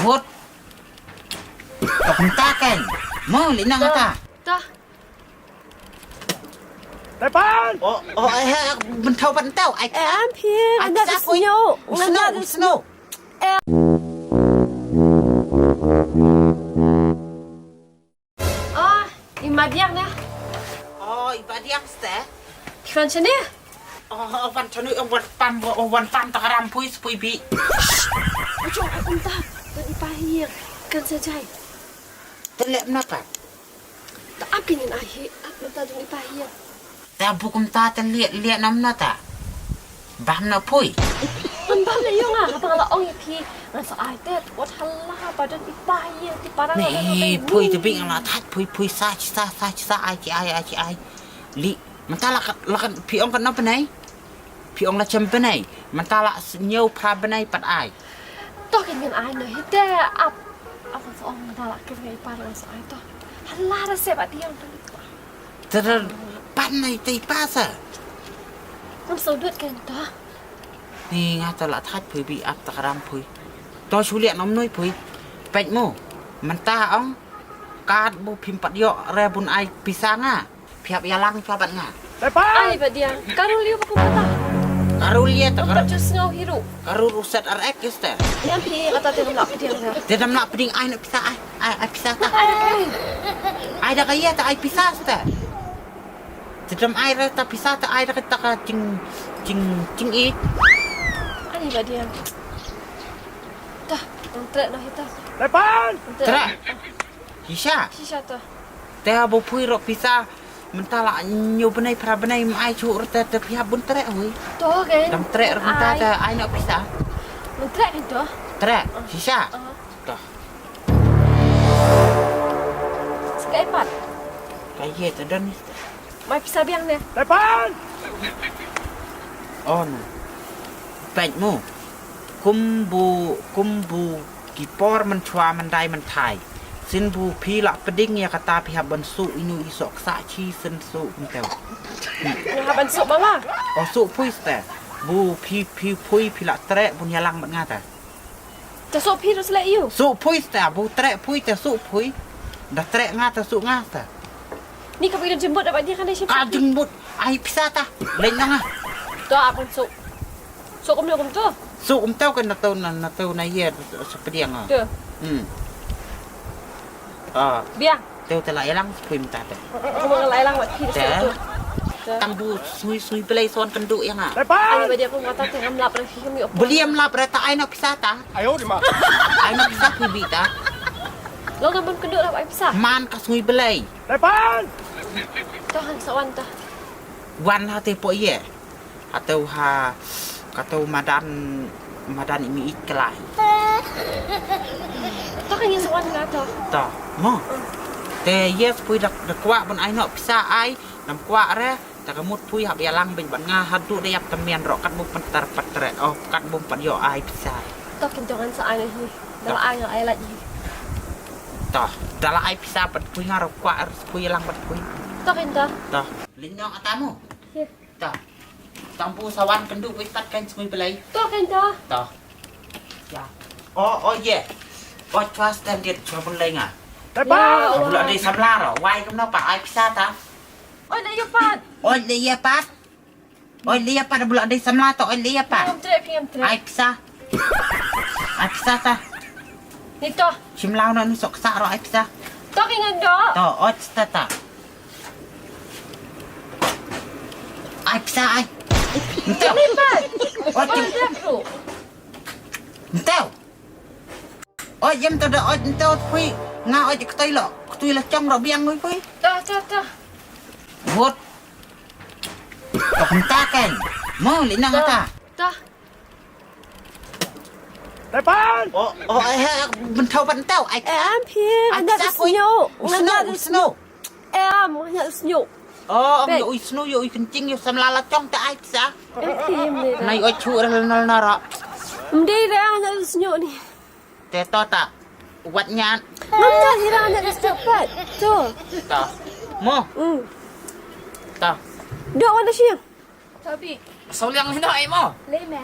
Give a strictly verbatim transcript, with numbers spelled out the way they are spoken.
Put. Tok mynta kan. Mo li nang ata. Tah. Tepan. Oh, oh, eh, eh, bentau pat entau. Ai. Eh, am phi, ai, anda pisa ku. Snow. Snow, snow. Eh. Oh, i Madiang ne? Oh, i Madiang ste? Phi wan shane? Oh, oh, wan shane, oh, wan pam, oh, wan pam ta ka ram pui, pui bi. Ajo, ai kumta. Don i pa hi, kan sa jai. Te leh mna pat. Ta ap kinin ai hi, ap mynta don i pa hi. Ta bu kumta te leh, leh nam na ta. Bam na pui. Pun bam na ïong ah, haba nga la ong ïa phi. Nga sa ai te, wat hala ba don i pa ïa ti para. Ni pui te bing la that pui pui sa sa sa sa ai ki ai ai ki ai. Li, mynta la ka, la ka phi ong kan na bnai. Phi ong la chem bnai. Mynta la ñiew phra bnai pat ai. To kin ngan ai na hi te ap. Ap sa ong mynta la kin ngai i pa nga sa ai to. Hala da se ba ti ong. Te da pan nai te i pa sa. Ngam sngewdut kein to. Ni nga te la thait phui bi ap ta ka ram phui. To shu liak nom noi phui. Peit mo. Mynta ong. Kat bu phim pat ïoh re bun ai pisa nga. Phi hap ïalang phi hap bat nga. Ai ba dia. Karul ïa ba kum kata. Karul ïa ta karul. Just ngau hiru. Karul ruset ar ek ista. Yang phi kata te ngam lap pding. Te dam lap pding ai na pisa ai. Ai, ai pisa ta. Ai da ka ïa ta ai pisa sta. Te dam ai ra ta pisa ta ai da ka ta ka jing jing jing i. Ai ba dia. Tah, ngan trek noh ita. Tepan. Trek. Shisha. Shisha tah. Te ba phui rok pisa. Mynta la ñiew bnai phra bnai mai chu rta te phi hap bun trek hui. To kan. Dam trek rok mynta te ai noh pisa. Ngan trek kan to. Trek. Shisha. Tah. Sekai pat. Kai ye te don ni. Mai pisa biang ne. Tepan. Oh no. Peit mo. Kum bu kum bu ki por mynchwa myndai mynthai. Sien bu phi la pding ïa kata phi hap ban suk inu i sok sa chi sien suk myntew. Nga hap ban suk ba nga. Oh suk phui ste. Bu phi phi phui phi la trek bun ïalang bad nga ta. Te suk phi ruh sleh ïu. Suk phui ste bu trek phui te suk phui. Da trek nga te suk nga ste. Ni ka bagi jembut dapat dia kan dah. Ka jembut ai pisa ta. Lain nga. To apa suk. Suk kum kum tu. Suk kum tau kan na tau na na tau na ye sepediang ah. Tu. Hmm. Ah. Biang. Tau telah elang sepui minta te. Aku mau ngelai lang buat kiri tu. Tang bu sui sui belai son kenduk yang ah. Ani bagi aku mata tengah melap lagi kami. Beli yang melap rata ai nak pisa ta. Ayo di ma. Ai nak pisa pui bi ta. Lo kan pun kenduk lah ai pisa. Man ka sui belai. Tepan. Tahan sawan tah. Wan ha te po ye. Atau ha katau madan madan imi iklai. Tah kan ye sawan nga tah. Tah mo. Te ye sepui dak dak kwak bun ai nok pisa ai nam kwak re. Ta ka mut pui hap ïalang bad nga haduh da ïap tamian rok kat bum pyntar patre oh kat bum pat ïoh ai pisa. Tah kin jong an sa ai na hi. Tah. Dala ai nga ai laj hi. Tah, dala ai pisa pat pui nga rok kwak ar pui ïalang pat pui. Tah kin tah. Tah. Linyong atamu. Tah. Tampu sawan kendu pui pat kan sngui belai. Tah kin tah. Tah. Ya. Oh, oh ye. Oh chwa standard chwa pun lai nga. Tepat. Bula dei samla ro. Wai kumno pa ai pisa ta. Oi le ïa pat. Oi le ïa pat. Oi le ïa pat bula dei samla to oi le ïa pat. Ngam trek ngam trek. Ai pisa. Ai pisa ta. Ni to. Simla no ni sok sa ro ai pisa. To ki ngan do. To oi pisa ta. Ai pisa ai. Nto. Ni pat. Oi. Oi dep ru. Nto. Oj jem to da oj nto pui. Nga oj ktoi lo. Ktoi lo chong ro biang ngui pui. Ta ta ta. Bot. Tok nta kan. Mo li nang ta. Ta. Tepan. Oh, oh, eh, eh, bentau bentau. Ai. Eh, am phi. Ai, anda sa pui. Snow. Snow, snow. Em, ïa sñiuh. Oh, ong ïa u sñiuh, ïa u kynjing, ïa u samla la chong te ai pisa. Em, em, em. Nai oi chu ra nal nara. Em dei ra ïa u sñiuh ni. Te to ta. Wat ñiat. Ngam ñiat hi ra ïa u sñiuh pat. To. Ta. Mo. Hmm. Ta. Dok wan da shi. Tabi. Sau liang ni ai mo. Lei me.